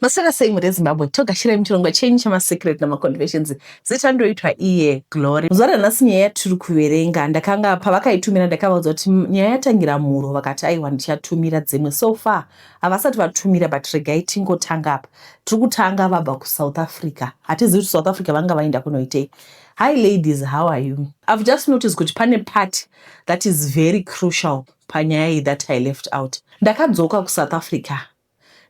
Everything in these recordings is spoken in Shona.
Maswera sei mhuri yeZimbabwe, togashirai muchirongwa chenyu chemaSecret namaConfessions. Zita ndoitwa iye Glory. Zuva ranhasi nyaya yatiri kuverenga ndakanga pavakaitumira ndakavaudza kuti nyaya yatangira mhuro vakati aiwa ndichatumira dzimwe. So far havasati vatumira but regai tingotanga apa. Tiri kutanga vabva kuSouth Africa. Hatizivi kuti South Africa vanga vaenda kunoitei. Hi ladies, how are you? I've just noticed kuti pane part that is very crucial panyaya iyi that I left out. Ndakadzoka kuSouth Africa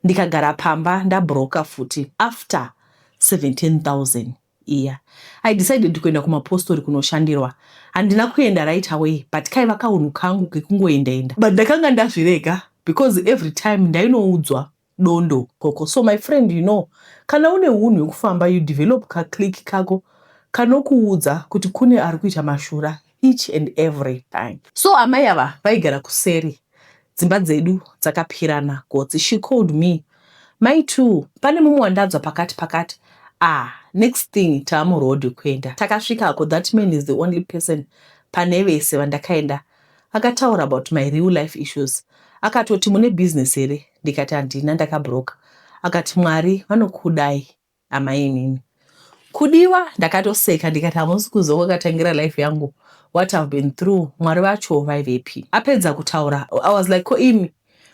ndikagara pamba ndabroka futi after 17,000 iya. I decided kuenda kumapostori kunoshandirwa. Handina kuenda right away but kaiva kahunhu kangu kekungoenda enda. But ndakanga ndazvirega because every time ndainoudzwa dondo koko. So my friend you know kana une hunhu hwekufamba you develop kaclick kako kanokuudza kuti kune ari kuita mashura each and every time. So amai ava vaigara kuseri dzimba dzedu dzakapirana gotsi. She called me mai two pane mumwe wandanzwa pakati pakati. Ah, next thing taamuroad kuenda. Takasvikako that man is the only person pane vese vandakaenda akataura about my real life issues. Akatoti mune business here ndikati handina ndakabroka. Akati Mwari vanokudai amai imimi. Kudiwa ndakatoseka ndikati hamusi kuziva kwakatangira life yangu what I've been through Mwari vacho vaivepi. Apedza kutaura I was like ko imi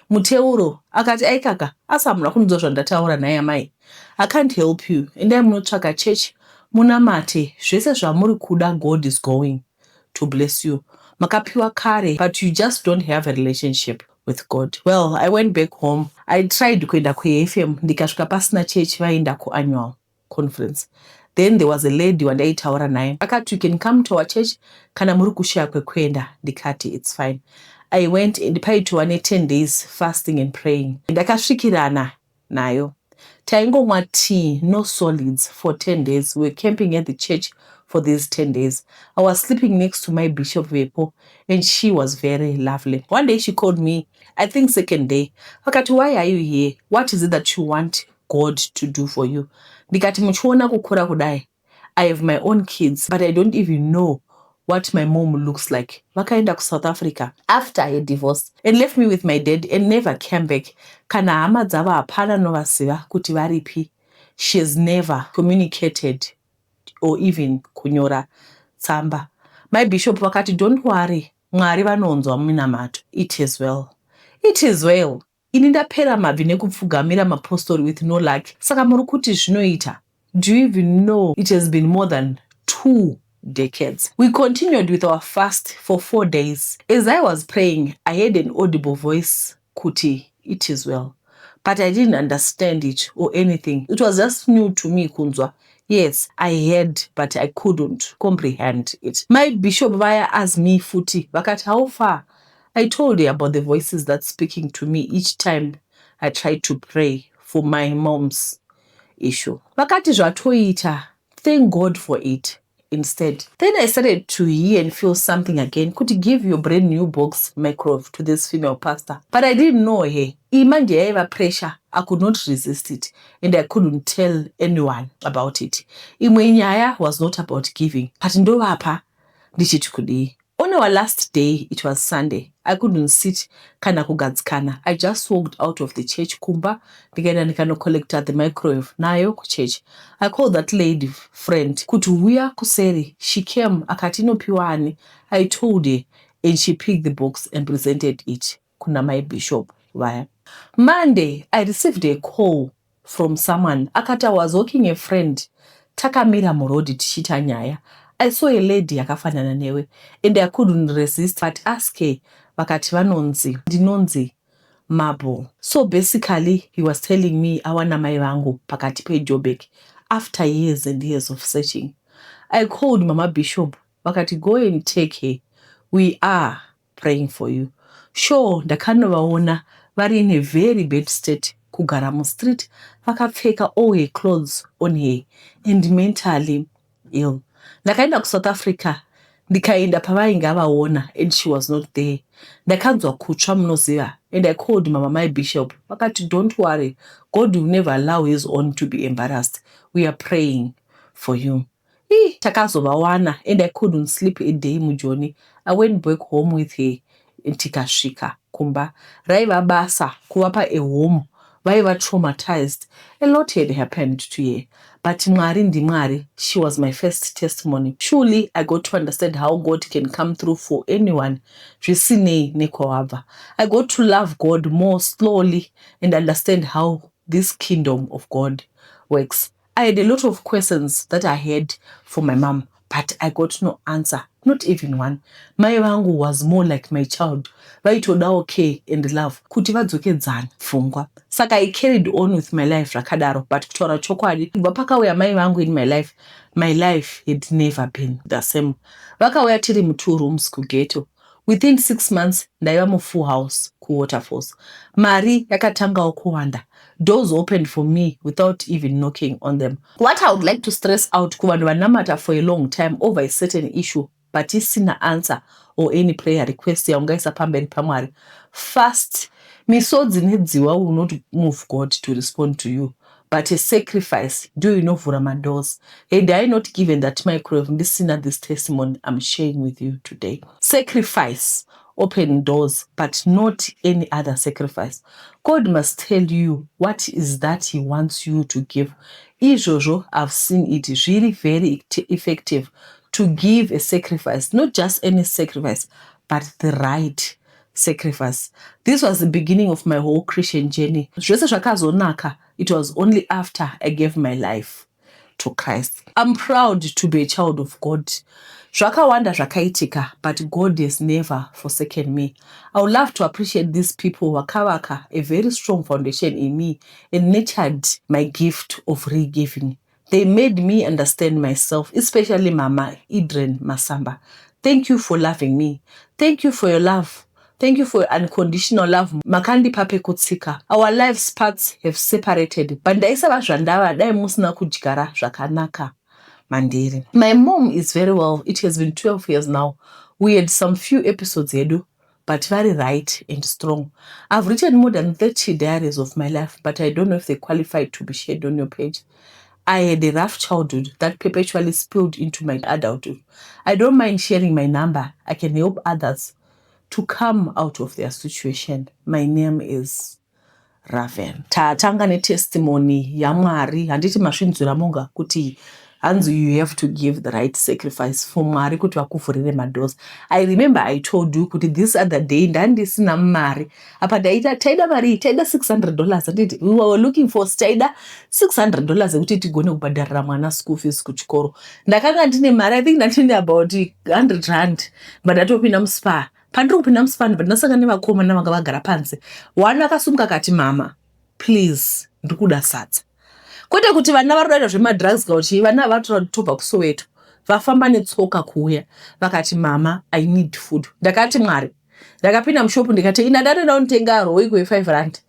muteuro akati aikaka asi hamuna kunzwa zvandataura nhai amai. I can't help you endai munotsvaka church munamate zvese zvamuri kuda God is going to bless you. Makapiwa kare but you just don't have a relationship with God. Well, I went back home. I tried kuenda kuAFM ndikasvika pasina church vaenda kuannual conference. Then there was a lady wandaitaura naye akati you can come to our church kana muri kushaya kwekuenda ndikati it's fine. I went and paitova ne10 days fasting and praying. Ndakasvikirana nayo. Taingomwa tea, no solids for 10 days. We were camping at the church for these 10 days. I was sleeping next to my bishop vepo and she was very lovely. One day she called me, I think second day. Akati, why are you here? What is it that you want God to do for you? Ndikati muchiona kukura kudai. I have my own kids, but I don't even know what my mom looks like. Vakaenda kuSouth Africa after her divorce and left me with my dad and never came back. Kana hama dzavo hapana novaziva kuti varipi. She has never communicated or even kunyora tsamba. My bishop vakati don't worry, Mwari vanonzwa minamato. It is well. It is well. Ini ndapera mabvi nekupfugamira mapostori with no luck. Saka muri kuti zvinoita? Do you even know it has been more than 2 decades? We continued with our fast for 4 days. As I was praying, I heard an audible voice kuti it is well. But I didn't understand it or anything. It was just new to me kunzwa. Yes, I heard, but I couldn't comprehend it. My bishop vaya asked me futi, vakati how far? I told her about the voices that speaking to me each time I tried to pray for my mom's issue. Vakati zvatoita, thank God for it instead. Then I started to hear and feel something again. Could give your brand new box microwave to this female pastor. But I didn't know her. Imanje yaiva pressure. I could not resist it and I couldn't tell anyone about it. Imwe nyaya was not about giving. But ndovapa ndichiti kudii. On our last day, it was Sunday, I couldn't sit kana kugadzikana. I just walked out of the church kumba ndikaenda ndikanocollecta the microwave nayo kuchurch. I called that lady friend kuti huya kuseri. She came akati inopiwa ani. I told her and she picked the box and presented it kuna my bishop vaya. Monday, I received a call from someone akati I was walking a friend takamira muroad tichiita nyaya. I saw a lady yakafanana newe and I couldn't resist but ask her vakati vanonzi ndinonzi Mabel. So basically he was telling me awana mai vangu pakati peJoburg after years and years of searching. I called mama bishop vakati go and take her we are praying for you. Sure ndakanovaona vari in a very bad state kugara mustreet vakapfeka all her clothes on her and mentally ill. Ndakaenda kuSouth Africa ndikaenda pavainge avaona and she was not there. Ndakanzwa kutsva munoziva and I called mama mai bishop vakati don't worry God will never allow his own to be embarrassed. We are praying for you. Ih, takazovawana and I couldn't sleep a day mujoni. I went back home with her tikasvika kumba. Raiva basa kuvapa a home Vaiva traumatized. A lot had happened to her. But Mwari ndiMwari. She was my first testimony. Truly, I got to understand how God can come through for anyone zvisinei nekwawabva. I got to love God more slowly and understand how this kingdom of God works. I had a lot of questions that I had for my mom, but I got no answer, not even one. Mai vangu was more like my child. Vaitodawo care and love kuti vadzokedzane pfungwa. Saka I carried on with my life zvakadaro, but kutaura chokwadi, kubva pakauya mai vangu in my life, my life had never been the same. Vakauya tiri mu2 rooms kughetto. Within 6 months ndaiva mufull house kuWaterfalls. Mari yakatangawo kuwanda. Doors opened for me without even knocking on them. What I would like to stress out kuvanhu vanamata for a long time over a certain issue but isina answer or any prayer request yaungaisa pamberi paMwari, fast, misodzi nedziwa will not move God to respond to you, but a sacrifice ndiyo inovhura madoors. Had I not given that microwave, ndisina this testimony I'm sharing with you today. Sacrifice open doors, but not any other sacrifice. God must tell you what is that he wants you to give. Izvozvo I've seen it zviri very effective to give a sacrifice, not just any sacrifice, but the right sacrifice. This was the beginning of my whole Christian journey. Zvese zvakazonaka, it was only after I gave my life to Christ. I'm proud to be a child of God. Zvakawanda zvakaitika, but God has never forsaken me. I would love to appreciate these people vakavaka a very strong foundation in me and nurtured my gift of regiving. They made me understand myself, especially Mama Idren Masamba. Thank you for loving me. Thank you for your love. Thank you for your unconditional love. Makandipa pekutsika. Our lives paths have separated, but ndaisava zvandava dai musina kudyara zvakanaka mandiri. My mom is very well. It has been 12 years now. We had some few episodes yedu, but very right and strong. I've written more than 30 diaries of my life, but I don't know if they qualify to be shared on your page. I had a rough childhood that perpetually spilled into my adulthood. I don't mind sharing my number. I can help others to come out of their situation. My name is Raven. Tatanga netestimony yaMwari. Handiti masvinzura monga kuti hanzi you have to give the right sacrifice for Mwari kuti vakuvhurire madoors. I remember I told you kuti this other day ndandisina mari apa, ndaita taida mari, taida $600, handiti? We were looking for, taida $600 ekuti tigone kubhadharira mwana school fees kuchikoro. Ndakanga ndine mari, I think ndandine about R100, but ndatopinda muSpar. Pandiri kupinda muSpar, ndibva ndasangana nevakomana vanga vagara panze. One akasumuka akati, "Mama, please, ndiri kuda sadza." Kwete kuti vana vari kudaita zvemadrugs kana kuti vana vatora tobva kuSoweto, vafamba netsoka kuuya, vakati, "Mama, I need food." Ndakati, "Mwari." Ndakapinda mushopu ndikati, "Ina ndatoenda kunotenga Royco ye5 rand."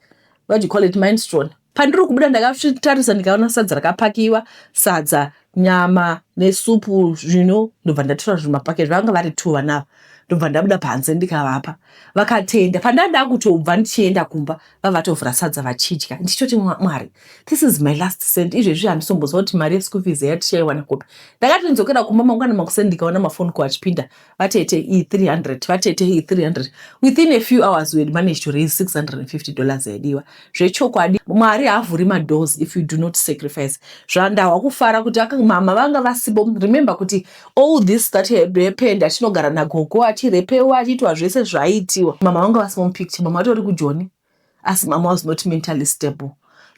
What do you call it, minestrone. Pandiri kubuda ndakatarisa, ndikaona sadza rakapakiwa, sadza, nyama nesupu zvino. Ndobva ndatora zvimapaketi. Vanga vari two vanava. Ndobva ndabuda panze ndikavapa, vakatenda. Pandanda kutobva ndichienda kumba, vavatovhura sadza vachidya. Ndichitoti, "Mwari, this is my last cent. Izvezvi handisomboziva kuti mari yeschool fees yatichaiwana kupi." Ndakati ndzokera kumba mangwana makuseni, ndikaona mafoni ko achipinda, vatete e300, vatete e300. Within a few hours we had managed to raise $650 yaidiwa. Zvechokwadi, Mwari haavhuri madoors if you do not sacrifice. Zvandahwa kufara kuti mama vanga vasibo. Remember kuti all this that had happened, achinogara nagogo, achirepewa, achiitwa zvese zvaiitiwa, mama vanga vasimo mupicture. Mama vatori kuJoni, asi mama was not mentally stable.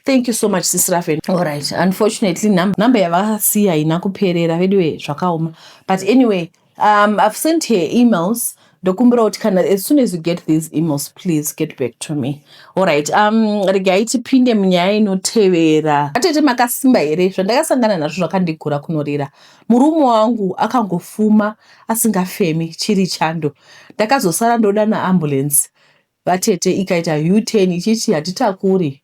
Thank you so much, Sis Raven. Alright, unfortunately number yavasiya haina kuperera. Veduwe, zvakaoma. But anyway, I've sent her emails. Ndokumbira kuti kana as soon as you get these emails, please get back to me. Alright, regai tipinde munyaya inotevera. Atete, makasimba here? Zvandakasangana nazvo zvakandigura kunorira. Murume wangu akangofuma asingafemi, chiri chando. Ndakazosara ndoda naambulance, vatete, ikaita U10 ichiti hatitakuri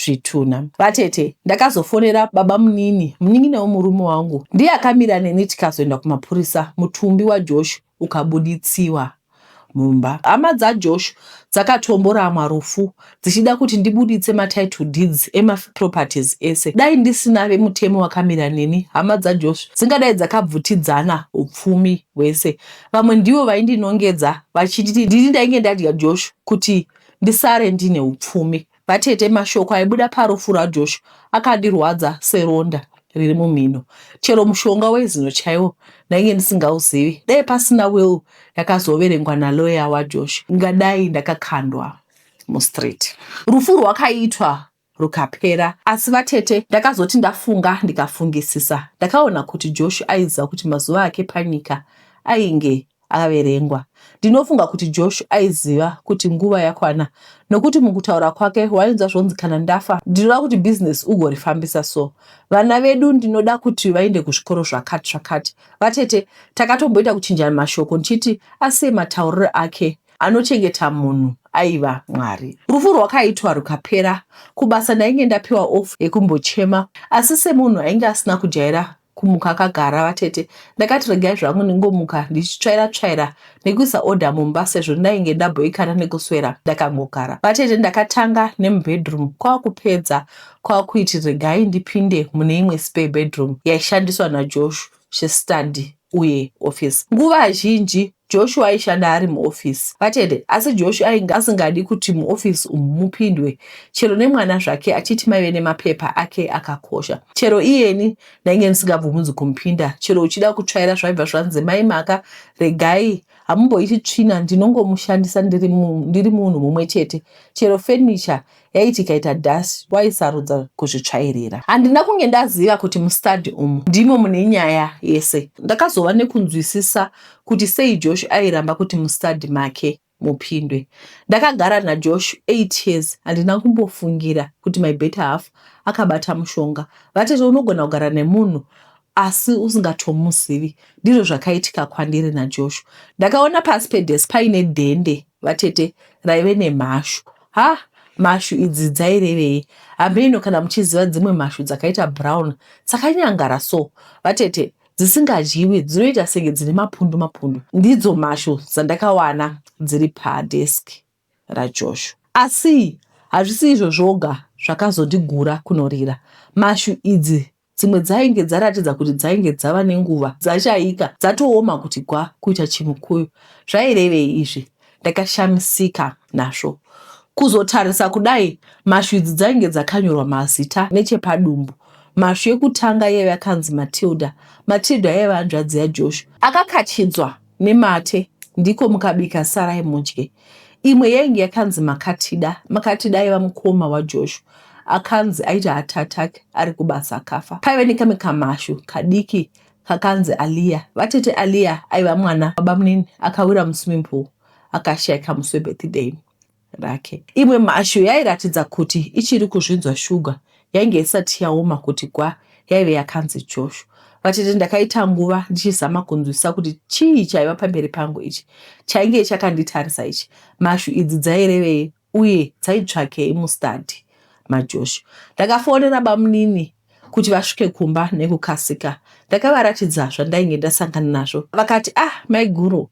zvitunha. Vatete, ndakazofonera baba munini, munin'ina wemurume wangu. Ndiye akamira neni tikazoenda kumapurisa. Mutumbi waJosh ukabuditsiwa mumba. Hama dzaJosh dzakatomboramwa rufu dzichida kuti ndibuditse matitle deeds emaproperties ese. Dai ndisina vemutemo wakamira neni, hama dzaJosh dzingadai dzakabvutidzana upfumi hwese. Vamwe ndivo vaindinongedza vachiti ndini ndainge ndadya Josh kuti ndisare ndine upfumi. Vatete, mashoko aibuda parufu rwaJosh akandirwadza seronda riri mumhino. Chero mushonga wezino chaiwo ndainge ndisingauzivi. Dai pasina will yakazoverengwa nalawyer waJosh, ingadai ndakakandwa mustreet. Rufu rwakaitwa rukapera asi vatete ndakazoti ndafunga ndikafungisisa ndakaona kuti Josh aiziva kuti mazuva ake panyika ainge averengwa. Ndinofunga kuti Josh aiziva kuti nguva yakwana nokuti mukutaura kwake wainzwa zvonzi kana ndafa ndinoda kuti business ugorifambisa so vana vedu ndinoda kuti vaende kuzvikoro zvakati zvakati. Vatete takatomboita kuchinjana mashoko ndichiti asiye matauriro ake anochengeta munhu aiva Mwari. Rufu rwakaitwa rukapera. Kubasa ndainge ndapiwa off yekumbochema asi semunhu ainge asina kujaira kumuka akagara vatete ndakati regai zvangu ndingomuka ndichitsvaira tsvaira nekuisa order mumba sezvo ndainge ndabhoikana nekuswera ndakangogara. Vatete ndakatanga nemubedroom kwakupedza kwakuiti regai ndipinde mune imwe spare bedroom yaishandiswa naJosh chestudy uye office. Nguva zhinji Joshua aishanda ari muoffice vatete asi Josh ainge asingadi kuti muoffice umu mupindwe chero nemwana zvake achiti maive nemapepa ake akakosha. Chero iyeni ndainge ndisingabvumidzwi kumupinda chero uchida kutsvaira zvaibva zvanzi mai Maka regai hamumboiti tsvina ndinongomushandisa ndiri, ndiri munhu mumwe chete chero furniture yaiti ikaita dust waisarudza kuzvitsvairira. Handina kunge ndaziva kuti mustudy umu ndimo mune nyaya yese. Ndakazova nekunzwisisa kuti sei Josh airamba kuti mustudy make mupindwe. Ndakagara naJosh 8 years handina kumbofungira kuti my better half akabata mushonga. Vatete unogona kugara nemunhu asi usingatomuzivi. Ndizvo zvakaitika kwandiri naJosh. Ndakaona pasi pedesk paine dhende vatete raive nemhashu. Ha, mhashu idzi dzairevei? Hameno kana muchiziva dzimwe mhashu dzakaita brown dzakanyangara so. Vatete, dzisingadyiwi dzinoita senge dzine mapundu mapundu. Ndidzo mhashu dzandakawana dziri padesk raJosh. Asi hazvisi izvo zvoga zvakazondigura kunorira. Mhashu idzi Dzimwe dzainge dzaratidza kuti dzainge dzava nenguva dzashaika dzatooma kuti gwa kuita chimukuyu. Zvairevei izvi? Ndakashamisika nazvo. Kuzotarisa kudai, mhashu idzi dzainge dzakanyorwa mazita nechepadumbu. Mhashu yekutanga yaiva yakanzi Matilda. Matilda yaiva hanzvadzi yaJosh. Akakachidzwa nemate ndiko mukabika sarai mudye. Imwe yainge yakanzi Makatida. Makatida aiva mukoma waJosh akanzi aita heart attack ari kubasa akafa. Paive nekamwe kamashu kadiki kakanzi Aliya. Vatete Aliya aiva mwana wabamunini akawira muswimming pool akashaika musi webirthday rake. Imwe mhashu yairatidza kuti ichiri kuzvinzwa shuga yainge isati yaoma kuti gwa yaive yakanzi Joshu. Vatete ndakaita nguva ndichizama kunzwisisa kuti chii chaiva pamberi pangu ichi chainge chakanditarisa ichi. Mhashu idzi dzairevei uye dzaitsvakei mustudy maJoshu. Ndakafonera bamunini kuti vasvike kumba nekukasika. Ndakavaratidza zvandainge ndasangana nazvo vakati ah maiguru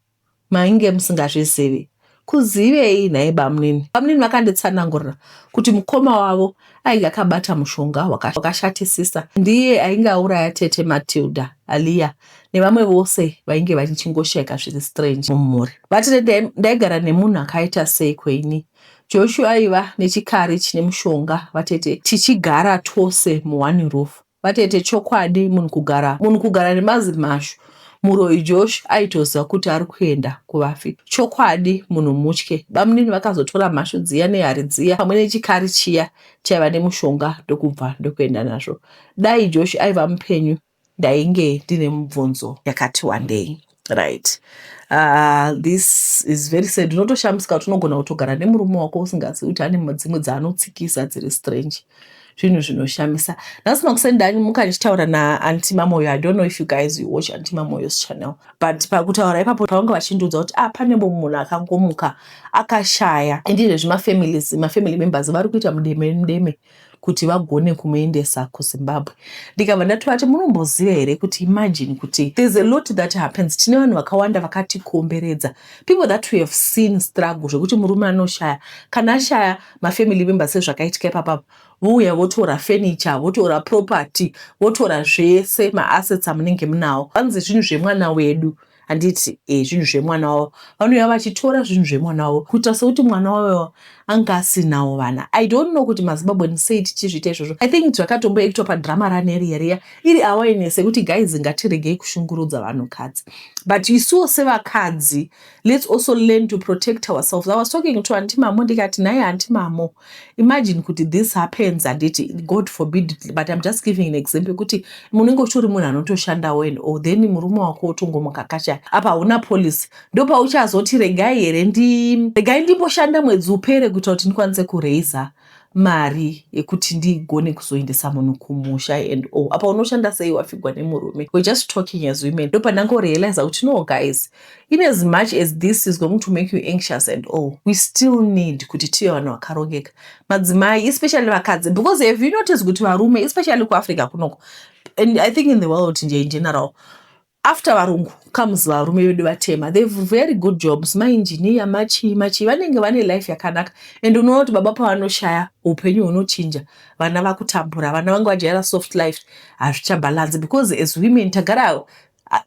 Mainge musingazvizivi. Kuzivei nhai bamunini? Bamunini vakanditsanangurira kuti mukoma wavo ainge akabata mushonga wakashatisisa. Ndiye ainge auraya tete Matilda, Aliya nevamwe vose vainge vachingoshaika zviri strange mumhuri. Vatete ndaigara nemunhu akaita seiko ini? Joshua aiva nechikari chine mushonga vatete tichigara tose muone roof. Vatete chokwadi munhu kugara munhu kugara nemazimhashu muroyi Josh aitoziva kuti ari kuenda kuvafi chokwadi munhu mutye bamunini vakazotora mhashu dziya nehari dziya pamwe nechikari chiya chaiva nemushonga ndokubva ndokuenda nazvo dai Josh aiva mupenyu ndainge ndine mubvunzo yakati wandei right this is very sad unotoshamisika kuti unogona kutogara nemurume wako usingazivi kuti ane dzimwe dzaanotsikisa dziri strange zvinhu zvinoshamisa nhasi makuseni ndamuka ndichitaura naanti mamoyo i don't know if you guys you watch anti mamoyo's channel but pakutaura ipapo pavanga vachindiudza kuti ah pane munhu akangomuka akashaya and izvezvi mafamilies mafamily members vari kuita mudeme mudeme kuti vagone kumuendesa kuZimbabwe. Ndikabva ndatovati munomboziva here kuti imagine kuti there's a lot that happens. Tine vanhu vakawanda vakatikomberedza. People that we have seen struggle zvekuti murume anoshaya. Kana ashaya mafamily members sezvakaitika ipapapa vouya votora furniture, votora property, votora zvese maassets amunenge munawo. Vanzi zvinhu zvemwana wedu. Handiti eh, zvinhu zvemwana wavo. Vanouya vachitora zvinhu zvemwana wavo kuita sekuti mwana wavo Anga asinawo vana. I don't know kuti maZimbabwean sei tichizviita izvozvo. I think zvakatomboitwa padrama raNeria riya, iri awareness yekuti guys, ngatiregei kushungurudza vanhukadzi. But isuwo sevakadzi, let's also learn to protect ourselves. I was talking to Aunty Mamo, ndikati, "Nhaye Aunty Mamo, imagine kuti this happens," handiti, God forbid, but I'm just giving an example, yekuti munenge uchitori munhu anotoshandawo and all, then murume wako otongomuka kacha apa hauna policy. Ndopauchazoti, "Regai here, regai ndimboshanda mwedzi upere kuitira kuti ndikwanise kureisa mari yekuti ndigone kuzoendesa munhu kumusha," and all. Apa unoshanda sei wafigwa nemurume? We're just talking as women. Ndopandangorealiza kuti no guys, in as much as this is going to make you anxious and all, we still need kuti tive vanhu vakarongeka, madzimai, especially vakadzi, because have you noticed kuti varume, especially kuAfrica kunoko, and I think in the world nje in general, after varungu comes varume vedu vatema. They've very good jobs, mainjiniya, machii machii, vanenge vane life yakanaka. And unoona kuti baba pavanoshaya, upenyu hunochinja, vana vakutambura, vana vange vajaira soft life, hazvichabhalansi, because as women tagara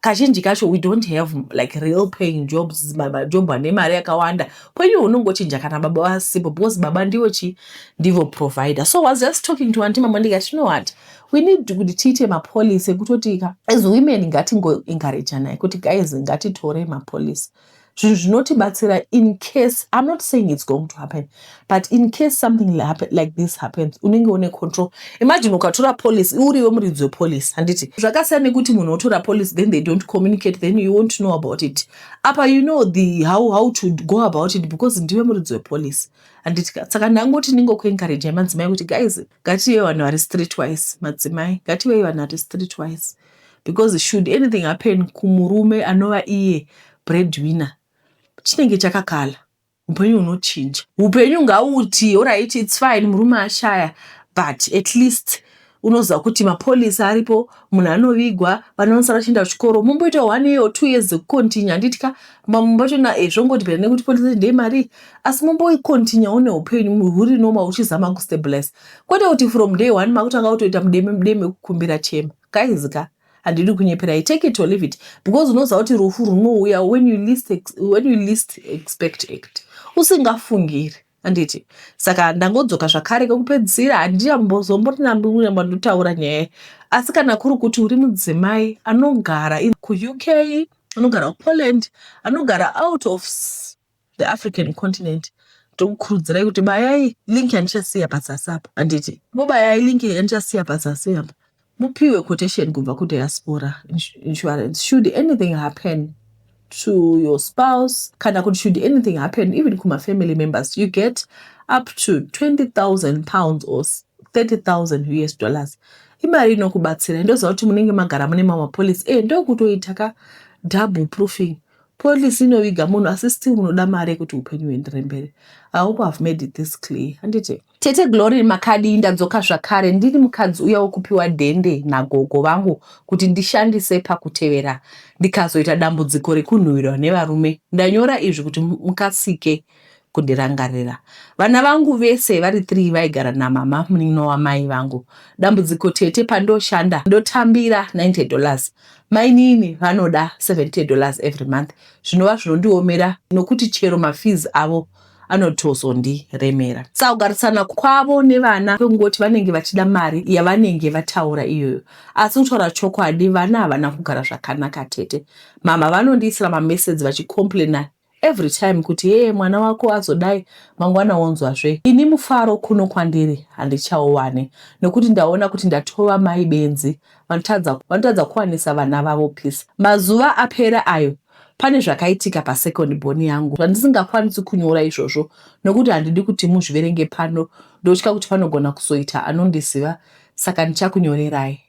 kazhinji kacho we don't have like real paying jobs, majob ane mari yakawanda. Upenyu hunongochinja kana baba vasipo, because baba ndivo chi ndivo provider. So was just talking to Aunty Mama, ndikati, "You know what, we need kuti tiite mapolicy ekutoti ka as women ngatingoencourageanai kuti guys, ngatitore mapolicy, zvinhu zvinotibatsira in case." I'm not saying it's going to happen, but in case something like this happens, unenge une control. Imagine ukatora policy, uriwe muridzi wepolicy, handiti? Zvakasiyana nekuti munhu otora policy, then they don't communicate, then you won't know about it. Apa you know the how to go about it because ndiwe muridzi wepolicy, handiti? Saka ndangoti ndingokuencouragei madzimai kuti guys, ngative vanhu vari streetwise. Madzimai, ngativei vanhu vari streetwise, because should anything happen kumurume anova iye breadwinner, chinenge chakakala, upenyu hunochinja. Upenyu ngauti, alright, it's fine, murume ashaya, but at least unoziva kuti mapolisi aripo, munhu anovigwa, vana vanosara vachienda kuchikoro, mumboita one year or 2 years dzekucontinue, handiti ka? Mumbachona zvongodependa nekuti policy ndeyemari, asi mumboicontinuewo neupenyu huri normal, uchizama kustabilize, kwete kuti from day one makutanga kutoita mudeme mudeme kukumbira chema. Guys ka, handidi kunyeperai, take it or leave it, because unoziva kuti rufu runouya when you least expect it, usingafungiri, handiti? Saka ndangodzoka zvakare kekupedzisira, handiyambozomborinambi ndotaura nyaya, asi kana kuri kuti uri mudzimai anogara kuUK, anogara kuPoland, anogara out of the African continent, tokukurudzirai kuti bayai link yandichasiya pazasi apa, handiti? Mobayai link yandichasiya pazasi apa, mupiwe quotation kubva kuDiaspora Insurance. Should anything happen to your spouse, kana kuti should anything happen even kuma-family members, you get up to £20,000 or US$30,000. Imari inokubatsira. Ndoziva kuti munenge magara mune mamapolisi ndokutoita ka double proofing. Policy inoviga munhu, asi still munoda mari yekuti upenyu huendere mberi. I hope I've made this clear, handiti? Tete Glory, makadi? Ndadzoka zvakare. Ndiri mukadzi uya wekupiwa dhende nagogo vangu kuti ndishandise pakutevera, ndikazoita dambudziko rekunhuhwirwa nevarume. Ndanyora izvi kuti mukasike kundirangarira. Vana vangu vese vari 3 vaigara namama, munin'ina wamai vangu. Dambudziko tete, pandoshanda ndotambira $90, mainini vanoda $70 every month, zvinova zvinondiomera nokuti chero mafees avo anotozondiremera. Saka kugarisana kwavo nevana kwekungoti vanenge vachida mari yavanenge vataura iyoyo. Asi kutaura chokwadi, vana havana kugara zvakanaka tete. Mama vanondiisira mameseji vachicomplaina every time kuti, "Ye, mwana wako azodai." Mangwana wonzwazve. Ini mufaro kuno kwandiri handichauwani, nokuti ndaona kuti ndatova mai benzi vanotadza kuwanisa vana vavo peace. Mazuva apera ayo, pane zvakaitika pasecond born yangu zvandisingakwanisi kunyora izvozvo, nokuti handidi kuti muzviverenge pano. Ndotya kuti panogona kuzoita anondiziva, saka ndichakunyorerai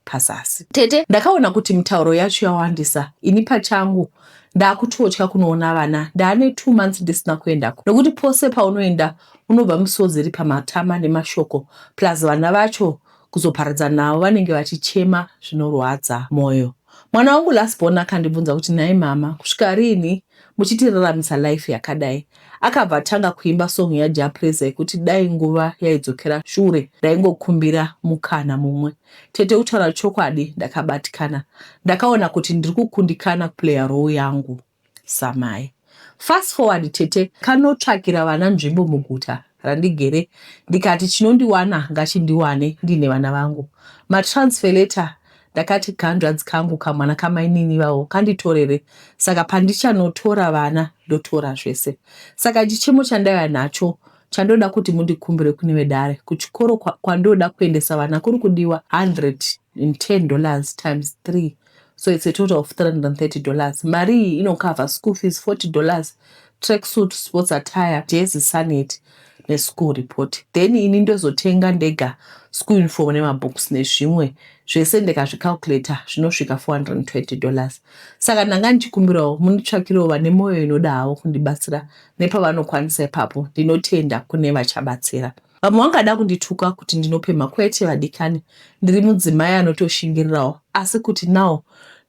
pazasi. Tete, ndakaona kuti mitauro yacho yawandisa. Ini pachangu ndaakutotya kunoona vana. Ndaane 2 months ndisina kuendako, nokuti pose paunoenda unobva misodzi iri pamatama nemashoko, plus vana vacho kuzoparadza navo vanenge vachichema zvinorwadza mwoyo. Mwana wangu lastborn akandibvunza kuti, "Nhai mama, kusvika rini muchitiraramisa life yakadai?" Akabva atanga kuimba song yaJah Prayzah yekuti dai nguva yaidzokera shure, ndaingokumbira mukana mumwe. Tete, kutaura chokwadi, ndakabatikana. Ndakaona kuti ndiri kukundikana kuplaya role yangu samai. Fast forward tete, kanotsvakira vana nzvimbo muguta. randigere, ndikati chinondiwana ngachindiwane ndiine vana vangu. Matransfer letter ndakati kahanzvadzi kangu kamwana kamainini vavo kanditorere, saka pandichanotora vana ndotora zvese. Saka chichemo chandaiva nacho chandoda kuti mundikumbire kune vedare, kuchikoro kwandoda kuendesa vana kuri kudiwa $110 times 3, so it's a total of $330. Mari iyi inocover school fees $40, tracksuit, sports attire, jezi, sunhat neschool report. Then ini ndozotenga ndega school uniform nemabooks nezvimwe zvese. Ndikazvicalculata zvinosvika $420. Saka ndanga ndichikumbirawo munditsvakirewo vane mwoyo inoda havo kundibatsira nepavanokwanisa ipapo. Ndinotenda kune vachabatsira. Vamwe vangada kundituka kuti ndinopemha. Kwete vadikani, ndiri mudzimai anotoshingirirawo, asi kuti now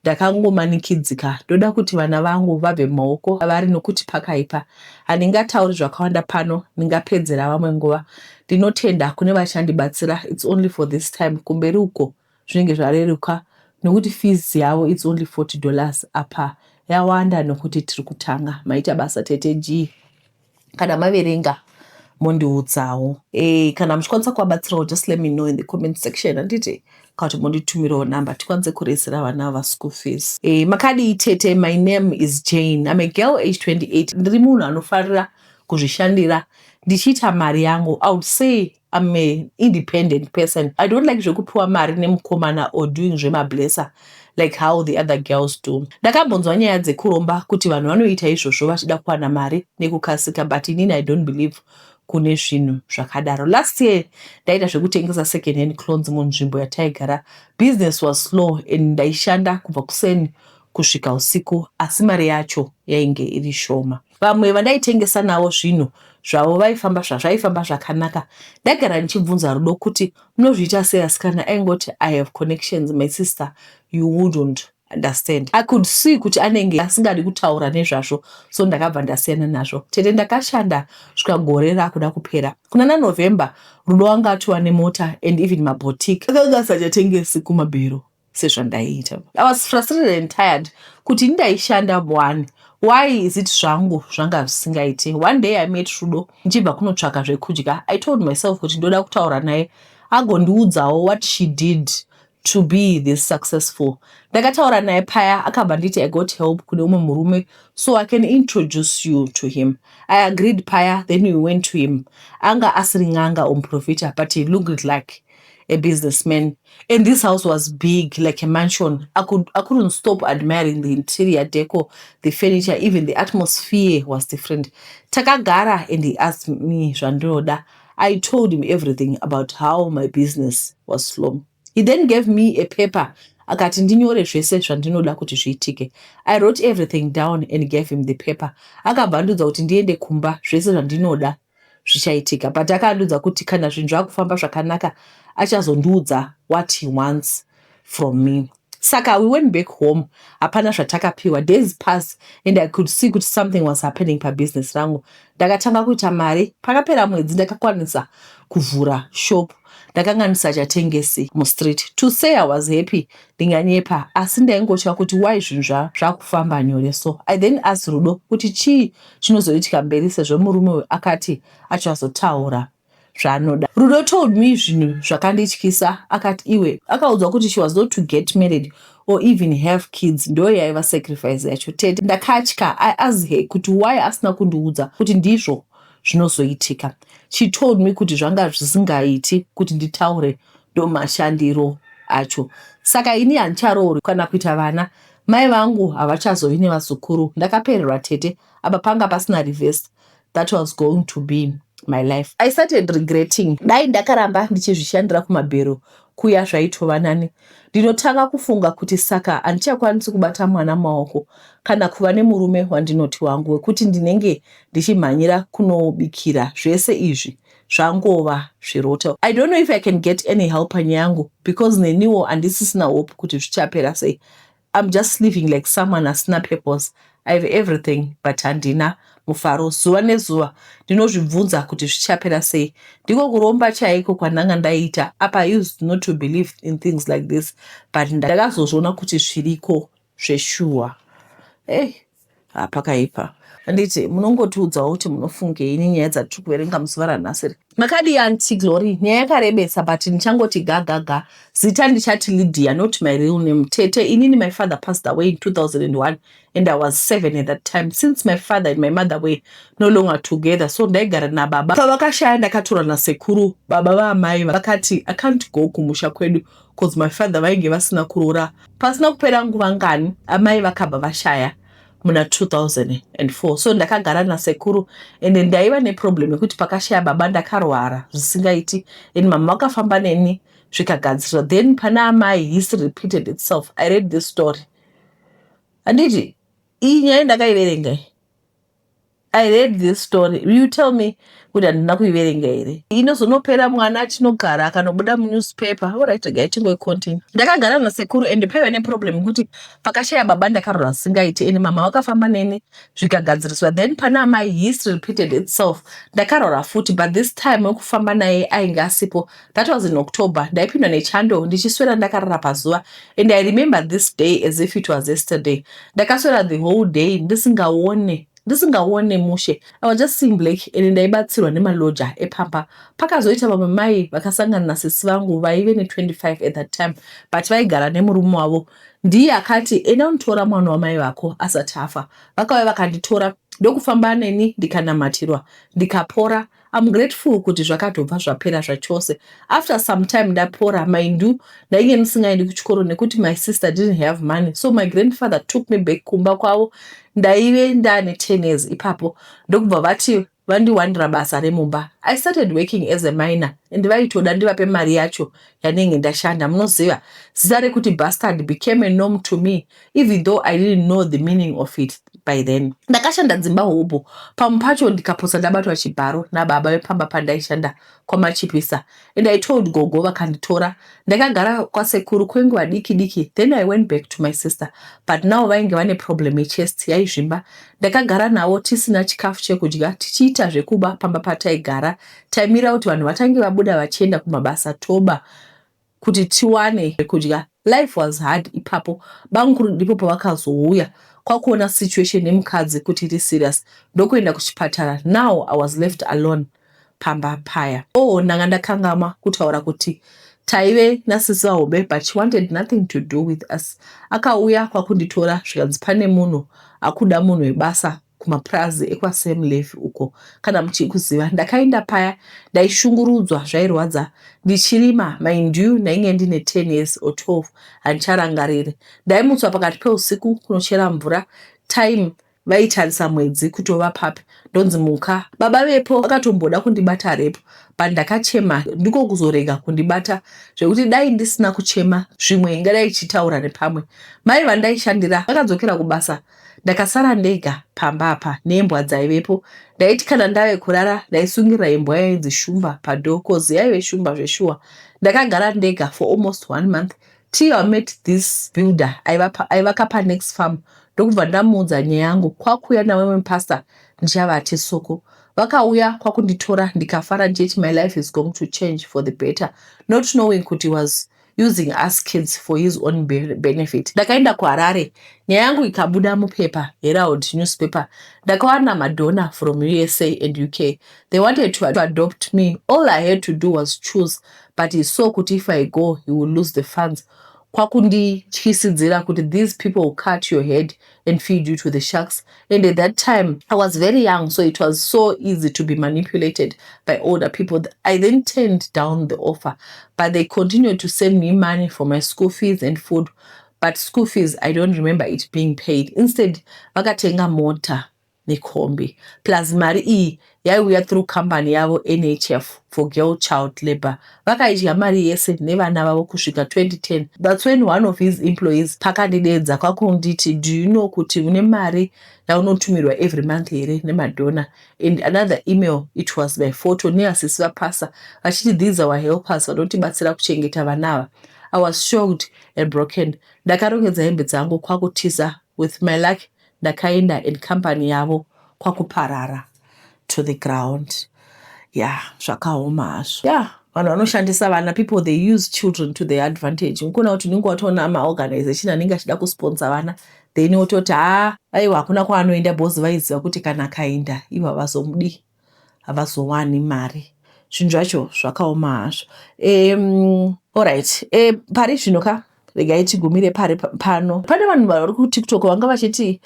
ndakangomanikidzika. Ndoda kuti vana vangu vabve mumaoko avari nokuti pakaipa. Handingatauri zvakawanda pano, ndingapedzera vamwe nguva. Ndinotenda kune vachandibatsira. It's only for this time, kumberi uko zvinenge zvareruka nokuti fees yavo it's only $40, apa yawanda nokuti tiri kutanga. Maita basa, Tete G. Kana maverenga mondiudzawo. Kana muchikwanisa kuvabatsirawo, just let me know in the comment section, handiti? Kana kuti monditumirawo namba tikwanise kuresera vana vaschool fees. Makadii tete? My name is Jane. I'm a girl age 28. Ndiri munhu anofarira kuzvishandira ndichiita mari yangu. I would say I'm an independent person. I don't like zvekupiwa mari nemukomana or doing zvemablesser like how the other girls do. Ndakambonzwa nyaya dzekuromba kuti vanhu vanoita izvozvo vachida kuwana mari nekukasika, but inini I don't believe kune zvinhu zvakadaro. Last year ndaita zvekutengesa second hand clothes munzvimbo yataigara. Business was slow and ndaishanda kubva kuseni kusvika usiku, asi mari yacho yainge iri shoma. Vamwe vandaitengesa navo zvinhu zvavo vaifamba, zvaifamba zvakanaka. Ndaigara ndichibvunza Rudo kuti, "Munozviita sei asikana?" Aingoti, "I have connections, my sister, you wouldn't understand." I could see kuti anenge asingadi kutaura nezvazvo, so ndakabva ndasiyana nazvo. Tete, ndakashanda svika gore rakuda kupera. Kuna naNovember, Rudo wanga atova nemota and even maboutique akanga asachatengesi kumabhero sezvandaiita. I was frustrated and tired kuti ndaishanda one, why is it zvangu zvanga zvisingaiti? One day I met Rudo ndichibva kunotsvaka zvekudya. I told myself kuti ndoda kutaura naye agondiudzawo what she did to be this successful. Ndakataura naye paya, akabva nditi, "I got help kune umwe murume, so I can introduce you to him." I agreed paya. Then we went to him. Anga asiri n'anga or muprofita, but he looked like a businessman, and this house was big, like a mansion. I couldn't stop admiring the interior decor, the furniture, even the atmosphere was different. Takagara and he asked me zvandinoda. I told him everything about how my business was slow. He then gave me a paper, akati ndinyore zvese zvandinoda kuti zviitike. I wrote everything down and gave him the paper. Akabva andiudza kuti ndiende kumba, zvese zvandinoda zvichaitika, but akandiudza kuti kana zvinhu zvakufamba zvakanaka achazondiudza what he wants from me. Saka we went back home, hapana zvatakapiwa. Days pass and I could see kuti something was happening pabusiness rangu. Ndakatanga kuita mari. Pakapera mwedzi ndakakwanisa kuvhura shop. Ndakanga ndisachatengesi mustreet. To say I was happy, ndinganyepa, asi ndaingotya kuti why zvinhu zvakufamba nyore. So I then asked Rudo kuti chii chinozoitika mberi sezvo murume uyu akati achazotaura zvaanoda. Rudo told me zvinhu zvakandityisa. Akati iwe akaudzwa kuti she was not to get married or even have kids. Ndo yaiva sacrifice yacho. Tete, ndakatya. I asked her kuti why asina kundiudza kuti ndizvo zvinozoitika. She told me kuti zvanga zvisingaiti kuti nditaure, ndomashandiro acho. Saka ini handicharoori kana kuita vana, mai vangu havachazovi nevazukuru. Ndakapererwa tete. Apa panga pasina reverse. That was going to be my life. I started regretting. Dai ndakaramba ndichizvishandira kumabhero kuya, zvaitova nani. Ndinotanga kufunga kuti saka handichakwanisi kubata mwana maoko kana kuva nemurume wandinoti wangu wekuti ndinenge ndichimhanyira kunobikira. Zvese izvi zvangova zviroto. I don't know if I can get any help panyaya yangu because neniwo handisisina hope kuti zvichapera sei. I'm just living like someone asina purpose. I have everything but handina mufaro. Zuva nezuva ndinozvibvunza kuti zvichapera sei. Ndiko kuromba chaiko kwandanga ndaita apa. I used not to believe in things like this, but ndakazozviona kuti zviriko zveshuwa. Hey. Pakaipa. Handiti munongotiudzawo kuti munofungei nenyaya dzatiri kuverenga muzuva ranhasi. Makadii Aunty Glory? Nyaya yakarebesa but ndichangoti ga ga ga. Zita ndichati Lydia, not my real name. Tete, inini my father passed away in 2001 and I was 7 at that time. Since my father and my mother were no longer together, so ndaigara nababa. Pavakashaya ndakatorwa nasekuru, baba vaamai vakati I can't go kumusha kwedu cause my father vainge vasina kuroora. Pasina kupera nguva ngani, amai vakabva vashaya muna 2004, so ndakagara nasekuru and ndaiva neproblem yekuti pakashaya baba ndakarwara zvisingaiti and mama vakafamba neni zvikagadziriswa. Then pana amai, history repeated itself. I read this story. Handiti iyi nyaya ndakaiverenga? I read this story. You tell me kuti handina kuiverenga here. Inozonopera mwana achinogara akanobuda munewspaper. Alright, regai tingoicontinue. Ndakagara nasekuru and paiva neproblem yekuti pakashaya baba ndakarwara zvisingaiti and mama vakafamba neni zvikagadziriswa. Then pana amai, history repeated itself. Ndakarwara futi, but this time wekufamba naye ainge asipo. That was in October. Ndaipindwa nechando ndichiswera ndakarara pazuva and I remember this day as if it was yesterday. Ndakaswera the whole day ndisingaone mushe. I was just seeing black and ndaibatsirwa nemaloja epamba. Pakazoita vamwe mai vakasangana nasisi vangu vaive ne25 at that time, but vaigara nemurume wavo. Ndiye akati, "Enda unotora mwana wamai vako asati afa." Vakauya vakanditora ndokufamba neni, ndikanamatirwa, ndikapora. I'm grateful kuti zvakatobva zvapera zvachose. After some time ndapora, mind you, ndainge ndisingaendi kuchikoro nekuti my sister didn't have money, so my grandfather took me back kumba kwavo. Ndaive ndane 10 years ipapo, ndokubva vati vandiwanira basa remumba. I started working as a miner and vaitoda ndivape mari yacho yanenge ndashanda. Munoziva, zita rekuti bastard became a norm to me, even though I didn't know the meaning of it by then. Ndakashanda dzimba hobho, pamwe pacho ndikapotsa ndabatwa chibharo nababa vepamba pandaishanda kwaMachipisa, and I told gogo, vakanditora. Ndakagara kwasekuru kwenguva diki diki, then I went back to my sister, but now vainge vane problem yechest yaizvimba. Ndakagara navo tisina chikafu chekudya, tichiita zvekuba pamba pataigara. Taimira kuti vanhu vatange vabuda vachienda kumabasa, toba kuti tiwane kudya. Life was hard ipapo. Bamukuru ndipo pavakazouya kwakuona situation yemukadzi kuti iri serious, ndokuenda kuchipatara. Now I was left alone pamba paya. Oh, ndanga ndakangama kutaura kuti taive nasisi vahombe, but she wanted nothing to do with us. Akauya kwakunditora, zvikanzi pane munhu akuda munhu webasa kumapurazi ekwaSam Levy uko, kana muchikuziva. Ndakaenda paya, ndaishungurudzwa zvairwadza ndichirima. Mind you, ndainge ndine 10 years or 12, handicharangariri. Ndaimutswa pakati peusiku kunochera mvura. Time vaitarisa mwedzi kutova papi, ndonzi muka. Baba vepo vakatomboda kundibata repo, but ndakachema, ndiko kuzorega kundibata, zvekuti dai ndisina kuchema zvimwe ingadai ichitaura nepamwe. Mai vandaishandira vakadzokera kubasa, ndakasara ndega pamba apa nembwa dzaivepo. Ndaiti kana ndave kurara ndaisungirira imbwa yainzi Shumba padoor, cause yaive shumba zveshuwa. Ndakagara ndega for almost one month till I met this builder aivaka panext farm, ndokubva ndamuudza nyaya yangu. Kwakuuya navamwe pastor, ndichavati Soko. Vakauya kwakunditora, ndikafara ndichiti my life is going to change for the better, not knowing kuti was using us kids for his own benefit. Ndakaenda kuHarare, nyaya yangu ikabuda mupepa, Herald newspaper. Ndakawana madonor from USA and UK. They wanted to adopt me. All I had to do was choose, but he saw kuti if I go, he will lose the funds. Kwakundityisidzira kuti these people will cut your head and feed you to the sharks, and at that time I was very young, so it was so easy to be manipulated by older people. I then turned down the offer, but they continued to send me money for my school fees and food, but school fees, I don't remember it being paid. Instead vakatenga mota nekombi, plus mari iyi yaiuya through company yavo NHF for girl child labor. Vakaidya mari yese nevana vavo kusvika 2010. That's when one of his employees pakandidedza kwakunditi, "Do you know kuti une mari yaunotumirwa every month here nemadonor?" And another email, it was my photo neasisi vapasa, vachiti these our helpers vanotibatsira kuchengeta vana ava. I was shocked and broken. Ndakarongedza hembe dzangu kwakutiza. With my luck ndakaenda and company yavo kwakuparara to the ground. Ya, yeah, zvakaoma hazvo. Ya, yeah. Vanhu vanoshandisa vana, people, they use children to their advantage. Ukuona kuti unenge watoona maorganization anenge achida kusponsor vana, then wototi, "Ha, aiwa, hakuna kwaanoenda," because vaiziva kuti kana akaenda ivo havazomudi, havazowani mari. Zvinhu zvacho zvakaoma hazvo. Alright, pari zvino ka, regai tigumire pari pano. Pane vanhu vari kuTikTok vanga vachiti,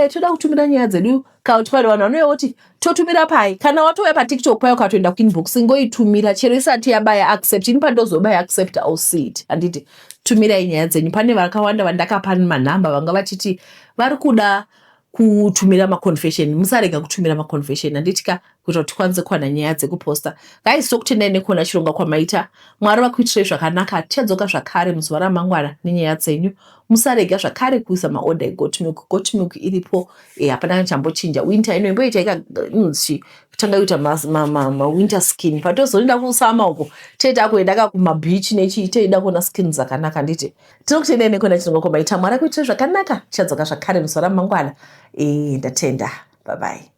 "Toda kutumira nyaya dzedu," kana kuti pane vanhu vanouya voti, "Totumira pai?" Kana watouya paTikTok payo, ukatoenda kuinbox, ingoitumira chero isati yabaya accept. Ini pandozobaya accept, I'll see it, handiti? Tumirai nyaya dzenyu. Pane vakawanda vandakapa manhamba vanga vachiti vari kuda kutumira maconfession. Musarega kutumira maconfession, handiti ka, kuitira kuti tikwanise kuwana nyaya dzekuposta. Guys, tokutendai nekuona chirongwa kwamaita. Mwari vakuitirai zvakanaka. Tichadzoka zvakare muzuva ramangwana nenyaya dzenyu. Musarega zvakare kuisa maorder egoat milk. Goat milk iripo, hapana chambochinja. Winter ino imboita inonzi tanga kuita mawinter skin. Patozoenda kusummer uko, toita kuenda ka kumabeach nechii, toida kuona skin dzakanaka, handiti? Tinokutendai nekuona chirongwa kwamaita. Mwari akuitirai zvakanaka. Tichadzoka zvakare muzuva ramangwana. Ndatenda, bye bye.